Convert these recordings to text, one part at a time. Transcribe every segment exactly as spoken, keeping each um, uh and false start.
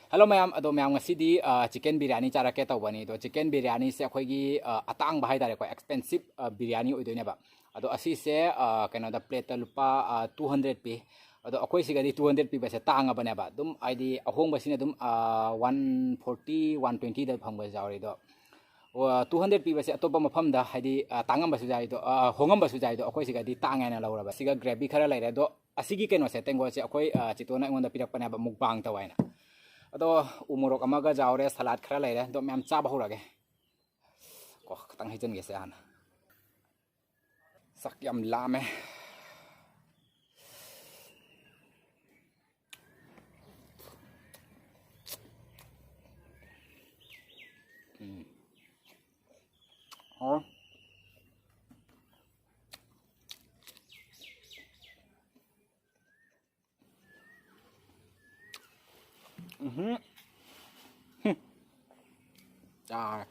Hello ꯃꯌꯥꯝ, ꯑꯗꯣ ꯃꯌꯥꯝ ꯉꯁꯤꯗꯤ, ꯑ, chicken biryani ꯆꯥꯔꯛꯀꯦ ꯇꯧꯕꯅꯤ꯫ ꯑꯗꯣ chicken biryaniꯁꯦ ꯑꯩꯈꯣꯏꯒꯤ, ꯑ, ꯑꯇꯥꯡꯕ ꯍꯥꯏꯇꯥꯔꯦꯀꯣ, expensive, ꯑ, biryani ꯑꯣꯏꯗꯣꯏꯅꯦꯕ꯫ ꯑꯗꯣ ꯑꯁꯤꯁꯦ, ꯑ, ꯀꯩꯅꯣꯗ plateꯇ ꯂꯨꯄꯥ, ꯑ, two hundred ꯄꯤ꯫ ꯑꯗꯣ ꯑꯩꯈꯣꯏ ꯁꯤꯒꯗꯤ two hundred ꯄꯤꯕꯁꯦ ꯇꯥꯡꯉꯕꯅꯦꯕ꯫ ꯑꯗꯨꯝ ꯍꯥꯏꯗꯤ ꯑꯍꯣꯡꯕꯁꯤꯅ ꯑꯗꯨꯝ, ꯑ, one forty, one twentyꯗ ꯐꯪꯕꯁꯨ ꯌꯥꯎꯔꯤ꯫ ꯑꯗꯣ, ꯑ, two hundred ꯄꯤꯕꯁꯦ ꯑꯇꯣꯞꯄ ꯃꯐꯝꯗ ꯍꯥꯏꯗꯤ, ꯑ, ꯇꯥꯡꯉꯝꯕꯁꯨ ꯌꯥꯏ꯫ ꯑꯗꯣ, ꯑ, ꯍꯣꯡꯉꯝꯕꯁꯨ ꯌꯥꯏ꯫ ꯑꯗꯣ ꯑꯩꯈꯣꯏ ꯁꯤꯒꯗꯤ ꯇꯥꯡꯉꯦꯅ ꯂꯧꯔꯕ꯫ ꯁꯤꯒ gravy ꯈꯔ ꯂꯩꯔꯦ꯫ ꯑꯗꯣ ꯑꯁꯤꯒꯤ ꯀꯩꯅꯣꯁꯦ, ꯇꯦꯡꯀꯣꯠꯁꯦ ꯑꯩꯈꯣꯏ, ꯑ, ꯆꯤꯇꯣꯅ ꯑꯩꯉꯣꯟꯗ ꯄꯤꯔꯛꯄꯅꯦꯕ, mukbang ꯇꯧ ꯍꯥꯏꯅ꯫ ꯑꯗꯣ ꯎ ꯃꯣꯔꯣꯛ ꯑꯃꯒ ꯌꯥꯎꯔꯦ, salad ꯈꯔ ꯂꯩꯔꯦ꯫ ꯑꯗꯣ ꯃꯌꯥꯝ ꯆꯥꯕ ꯍꯧꯔꯒꯦ꯫ ꯀꯣ, ꯈꯤꯇꯪ ꯍꯩꯖꯤꯟꯒꯦꯁꯦ ꯍꯥꯟꯅ꯫ ꯆꯥꯛ ꯌꯥꯝ ꯂꯥꯝꯃꯦ꯫ ꯎꯝ꯫ ꯍꯥꯎ꯫ ꯎꯝꯍꯨꯝ꯫ ꯍꯨꯝ꯫ ꯆꯥꯔꯦ꯫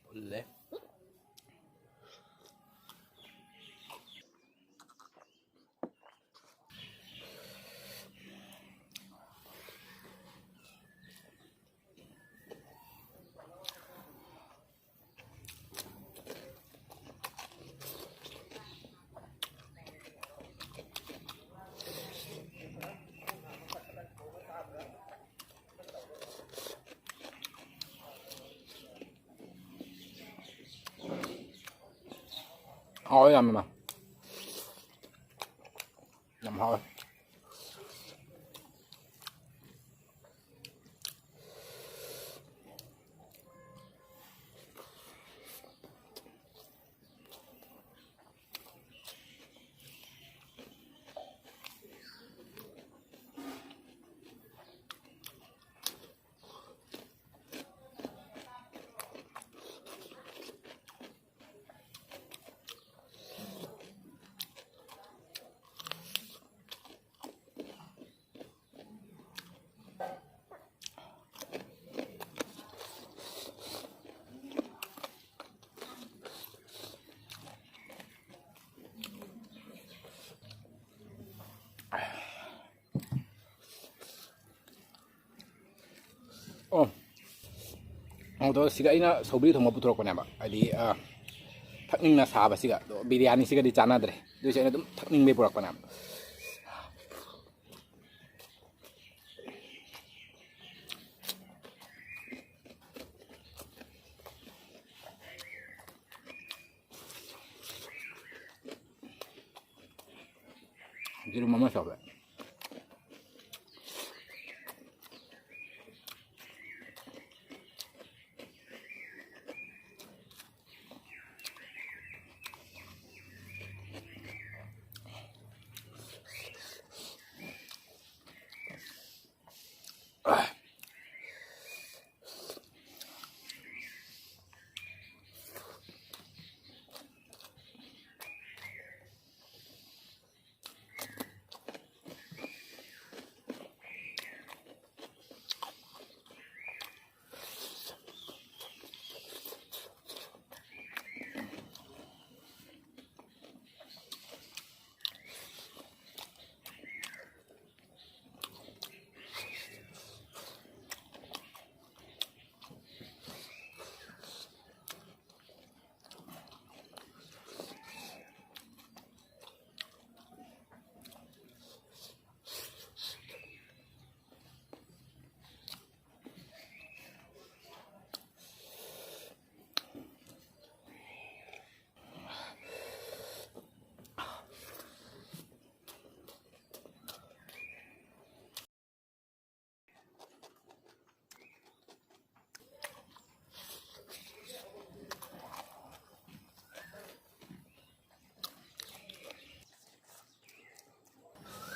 ꯐꯨꯜꯂꯦ꯫ ꯍꯥꯎꯋꯦ ꯌꯥꯝꯅ꯫ ꯌꯥꯝ ꯍꯥꯎꯋꯦ꯫ ꯑꯗꯣ ꯁꯤꯒ ꯑꯩꯅ ꯁꯧꯒ꯭ꯔꯤ ꯊꯣꯡꯕ ꯄꯨꯊꯣꯔꯛꯄꯅꯦꯕ, ꯍꯥꯏꯗꯤ, ꯑ, ꯊꯛꯅꯤꯡꯅ ꯁꯥꯕꯁꯤꯒ꯫ ꯑꯗꯣ ꯕꯤꯔꯌꯥꯅꯤꯁꯤꯒꯗꯤ ꯆꯥꯟꯅꯗ꯭ꯔꯦ, ꯑꯗꯨꯏꯁꯨ ꯑꯩꯅ ꯑꯗꯨꯝ ꯊꯛꯅꯤꯡꯕꯩ ꯄꯨꯔꯛꯄꯅꯦꯕ꯫ ꯌꯦꯔꯨꯝ ꯑꯃ ꯁꯧꯔꯦ꯫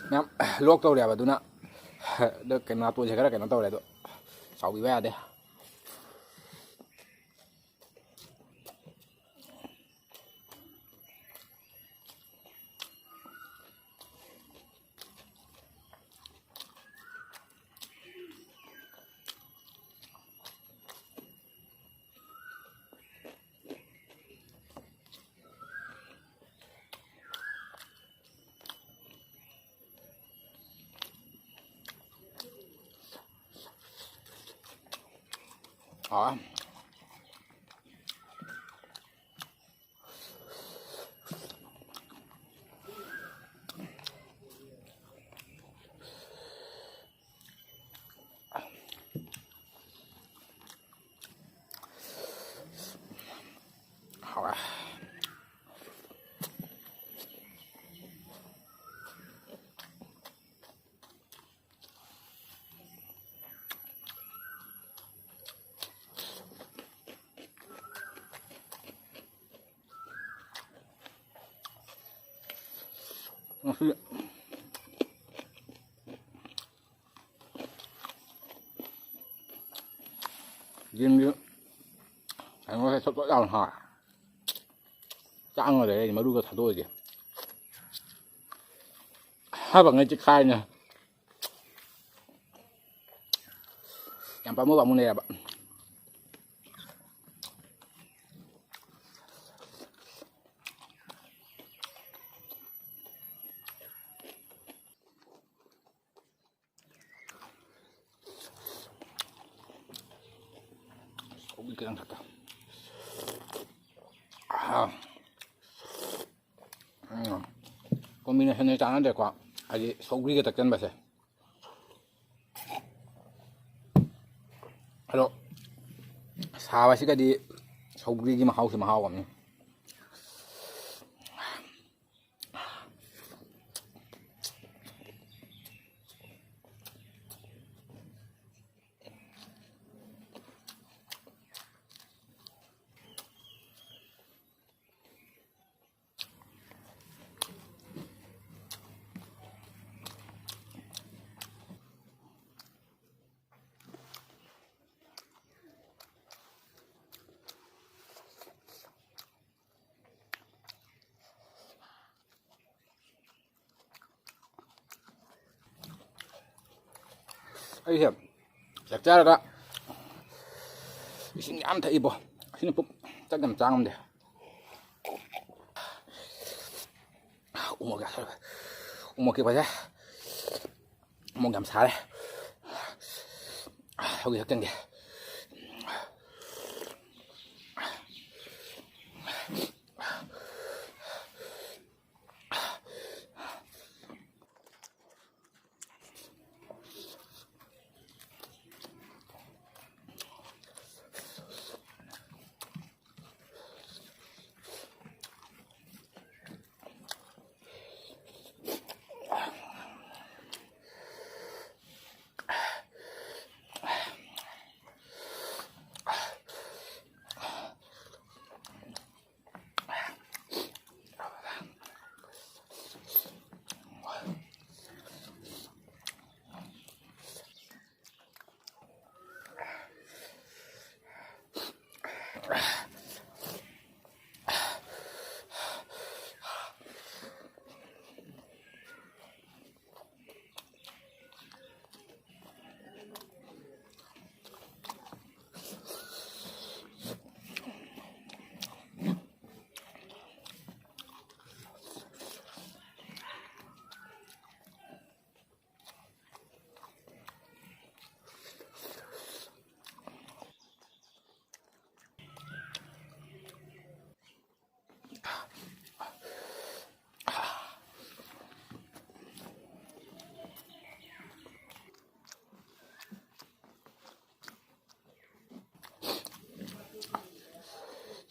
ꯃꯌꯥꯝ ꯂꯣꯛ ꯇꯧꯔꯦꯕ, ꯑꯗꯨꯅ ꯑꯗꯣ ꯀꯩꯅꯣ, ꯅꯥꯇꯣꯟꯁꯦ ꯈꯔ ꯀꯩꯅꯣ ꯇꯧꯔꯦ, ꯑꯗꯣ ꯆꯥꯎꯕꯤꯕ ꯌꯥꯗꯦ꯫ ꯍꯥꯎꯋꯦ꯫ ꯍꯥꯎꯋꯦ꯫ ꯉꯁꯤ ꯌꯦꯟꯒꯤ ꯀꯩꯅꯣꯁꯦ ꯊꯣꯠ ꯊꯣꯠ ꯌꯥꯝ ꯍꯥꯎꯋꯦ꯫ ꯆꯥꯛ ꯑꯃ ꯂꯩꯔꯦ, ꯃꯔꯨꯒ ꯊꯥꯗꯣꯛꯑꯒꯦ꯫ ꯍꯥꯏꯕ ꯉꯩ ꯆꯤꯛꯈꯥꯏꯅ꯫ ꯌꯥꯝ ꯄꯥꯝꯃꯨ ꯄꯥꯝꯃꯨꯅꯦꯕ꯫ ꯁꯧꯒ꯭ꯔꯤ ꯈꯤꯇꯪ ꯊꯛꯀꯦ꯫ ꯑꯥ꯫ ꯎꯝ꯫ Combination ꯁꯦ ꯆꯥꯟꯅꯗ꯭ꯔꯦꯀꯣ꯫ ꯍꯥꯏꯗꯤ ꯁꯧꯒ꯭ꯔꯤꯒ ꯇꯛꯆꯟꯕꯁꯦ꯫ ꯑꯗꯣ ꯁꯥꯕꯁꯤꯒꯗꯤ ꯁꯧꯒ꯭ꯔꯤꯒꯤ ꯃꯍꯥꯎꯁꯤ ꯃꯍꯥꯎ ꯑꯃꯅꯤ꯫ ꯑꯩꯁꯦ ꯆꯥꯛ ꯆꯥꯔꯒ ꯏꯁꯤꯡ ꯌꯥꯝ ꯊꯛꯏꯕꯣ꯫ ꯑꯁꯤꯅ ꯄꯨꯛ ꯆꯥꯛ ꯌꯥꯝ ꯆꯥ ꯉꯝꯗꯦ꯫ ꯎꯃꯣꯔꯣꯛ ꯌꯥꯝ ꯁꯥꯔꯦ꯫ ꯎꯃꯣꯔꯣꯛꯀꯤ ꯄꯩꯁꯥ꯫ ꯎꯃꯣꯔꯣꯛ ꯌꯥꯝ ꯁꯥꯔꯦ꯫ ꯍꯧꯖꯤꯛ ꯊꯛꯆꯟꯒꯦ꯫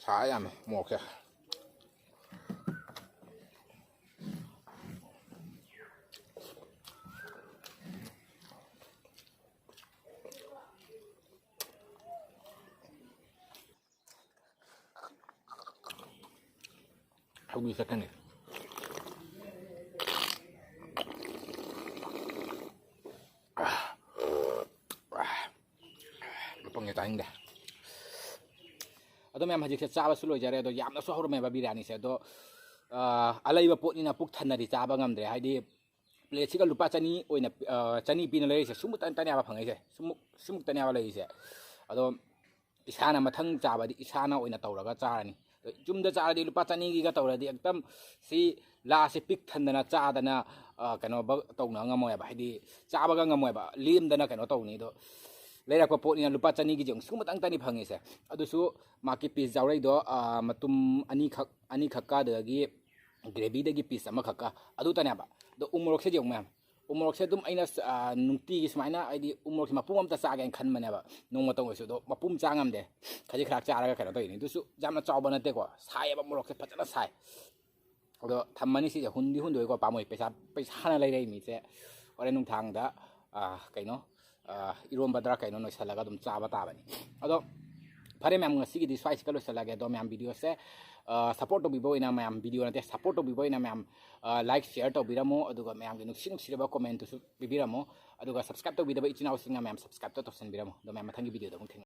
ꯇꯥ ꯌꯥꯝꯃꯦ ꯃꯣꯔꯣꯛꯁꯦ꯫ ꯁꯧꯒ꯭ꯔꯤ ꯆꯠꯀꯅꯤ꯫ ꯃꯄꯪꯁꯦ ꯆꯥꯅꯤꯡꯗꯦ꯫ ꯑꯗꯣ ꯃꯌꯥꯝ, ꯍꯧꯖꯤꯛꯁꯦ ꯆꯥꯕꯁꯨ ꯂꯣꯏꯖꯔꯦ꯫ ꯑꯗꯣ ꯌꯥꯝꯅꯁꯨ ꯍꯧꯔꯝꯃꯦꯕ ꯕꯤꯔꯌꯥꯅꯤꯁꯦ꯫ ꯑꯗꯣ, ꯑ, ꯑꯂꯩꯕ ꯄꯣꯠꯅꯤꯅ ꯄꯨꯛ ꯊꯟꯅꯗꯤ ꯆꯥꯕ ꯉꯝꯗ꯭ꯔꯦ꯫ ꯍꯥꯏꯗꯤ ꯄ꯭ꯂꯦꯠꯁꯤꯒ ꯂꯨꯄꯥ ꯆꯅꯤ ꯑꯣꯏꯅ, ꯑ, ꯆꯅꯤ ꯄꯤꯅ ꯂꯩꯔꯤꯁꯦ, ꯁꯨꯝꯕꯇꯪ ꯇꯅꯦꯕ ꯐꯪꯉꯛꯏꯁꯦ꯫ ꯁꯨꯝꯃꯨꯛ-, ꯁꯨꯝꯃꯨꯛꯇꯅꯦꯕ ꯂꯩꯔꯤꯁꯦ꯫ ꯑꯗꯣ ꯏꯁꯥꯅ ꯃꯊꯪ ꯆꯥꯕꯗꯤ ꯏꯁꯥꯅ ꯑꯣꯏꯅ ꯇꯧꯔꯒ ꯆꯥꯔꯅꯤ꯫ ꯌꯨꯝꯗ ꯆꯥꯔꯗꯤ ꯂꯨꯄꯥ ꯆꯅꯤꯒꯤꯒ ꯇꯧꯔꯗꯤ ꯑꯦꯛꯗꯝ ꯁꯤ ꯂꯥꯁꯁꯦ ꯄꯤꯛ ꯊꯟꯗꯅ ꯆꯥꯗꯅ, ꯑ, ꯀꯩꯅꯣ ꯕ-, ꯇꯧꯅ ꯉꯝꯃꯣꯏꯕ꯫ ꯍꯥꯏꯗꯤ ꯆꯥꯕꯒ ꯉꯝꯃꯣꯏꯕ꯫ ꯂꯦꯝꯗꯅ ꯀꯩꯅꯣ ꯇꯧꯅꯤ꯫ ꯑꯗꯣ ꯂꯩꯔꯛꯄ ꯄꯣꯠꯅꯤꯅ ꯂꯨꯄꯥ ꯆꯅꯤꯒꯤꯁꯦ ꯑꯃꯨꯛ ꯁꯨꯝꯕꯇꯪ ꯇꯅꯤ ꯐꯪꯉꯤꯁꯦ꯫ ꯑꯗꯨꯁꯨ ꯃꯥꯒꯤ ꯄꯤꯁ ꯌꯥꯎꯔꯛꯏꯗꯣ, ꯑ, ꯃꯇꯨꯝ ꯑꯅꯤꯈꯛ, ꯑꯅꯤꯈꯛꯀ ꯑꯗꯨꯗꯒꯤ ꯒ꯭ꯔꯦꯚꯤꯗꯒꯤ ꯄꯤꯁ ꯑꯃꯈꯛꯀ ꯑꯗꯨꯇꯅꯦꯕ꯫ ꯑꯗꯣ ꯎ ꯃꯣꯔꯣꯛꯁꯦ ꯌꯦꯡꯉꯨ ꯃꯌꯥꯝ, ꯎ ꯃꯣꯔꯣꯛꯁꯦ ꯑꯗꯨꯝ ꯑꯩꯅ, ꯑ, ꯅꯨꯡꯇꯤꯒꯤ ꯁꯨꯃꯥꯏꯅ, ꯍꯥꯏꯗꯤ ꯎ ꯃꯣꯔꯣꯛꯁꯦ ꯃꯄꯨꯝ ꯑꯝꯇ ꯆꯥꯒꯦꯅ ꯈꯟꯕꯅꯦꯕ ꯅꯣꯡꯃꯇ ꯑꯣꯏꯔꯁꯨ꯫ ꯑꯗꯣ ꯃꯄꯨꯝ ꯆꯥ ꯉꯝꯗꯦ, ꯈꯖꯤꯛ ꯈꯔ ꯆꯥꯔꯒ ꯀꯩꯅꯣ ꯇꯧꯔꯤꯅꯤ꯫ ꯑꯗꯨꯁꯨ ꯌꯥꯝꯅ ꯆꯥꯎꯕ ꯅꯠꯇꯦꯀꯣ, ꯁꯥꯏꯌꯦꯕ, ꯃꯣꯔꯣꯛꯁꯦ ꯐꯖꯅ ꯁꯥꯏ꯫ ꯑꯗꯣ ꯊꯝꯃꯅꯤ ꯁꯤꯁꯦ, ꯍꯨꯟꯗꯤ ꯍꯨꯟꯗꯣꯛꯏꯀꯣ ꯄꯥꯝꯃꯨꯏ, ꯄꯩꯁꯥ, ꯄꯩꯁꯥꯅ ꯂꯩꯔꯛꯏ ꯃꯤꯁꯦ꯫ ꯍꯣꯔꯦꯟ ꯅꯨꯡꯗꯥꯡꯗ, ꯑ, ꯀꯩꯅꯣ, ꯑ, ꯏꯔꯣꯝꯕꯗ꯭ꯔꯥ ꯀꯩꯅꯣ ꯅꯣꯏꯁꯜꯂꯒ ꯑꯗꯨꯝ ꯆꯥꯕ ꯇꯥꯕꯅꯤ꯫ ꯑꯗꯣ ꯐꯔꯦ ꯃꯌꯥꯝ, ꯉꯁꯤꯒꯤꯗꯤ ꯁ꯭ꯋꯥꯏꯁꯤꯒ ꯂꯣꯏꯁꯤꯜꯂꯒꯦ꯫ ꯑꯗꯣ ꯃꯌꯥꯝ, ꯚꯤꯗꯤꯑꯣꯁꯦ, ꯑ, ꯁꯞꯄꯣꯔꯠ ꯇꯧꯕꯤꯕ ꯑꯣꯏꯅ ꯃꯌꯥꯝ, ꯚꯤꯗꯤꯑꯣ ꯅꯠꯇꯦ, ꯁꯞꯄꯣꯔꯠ ꯇꯧꯕꯤꯕ ꯑꯣꯏꯅ ꯃꯌꯥꯝ, ꯑ, ꯂꯥꯏꯛ, ꯁꯤꯌꯔ ꯇꯧꯕꯤꯔꯝꯃꯣ꯫ ꯑꯗꯨꯒ ꯃꯌꯥꯝꯒꯤ ꯅꯨꯡꯁꯤ ꯅꯨꯡꯁꯤꯔꯕ ꯀꯣꯃꯦꯟꯇꯨꯁꯨ ꯄꯤꯕꯤꯔꯝꯃꯣ꯫ ꯑꯗꯨꯒ ꯁꯕꯁꯀ꯭ꯔꯥꯏꯕ ꯇꯧꯕꯤꯗꯕ ꯏꯆꯤꯟ ꯏꯅꯥꯎꯁꯤꯡꯅ ꯃꯌꯥꯝ ꯁꯕꯁꯀ꯭ꯔꯥꯏꯕꯇ ꯇꯧꯁꯟꯕꯤꯔꯝꯃꯣ꯫ ꯑꯗꯣ ꯃꯌꯥꯝ, ꯃꯊꯪꯒꯤ ꯚꯤꯗꯤꯑꯣꯗ ꯑꯃꯨꯛ ꯊꯦꯡꯅ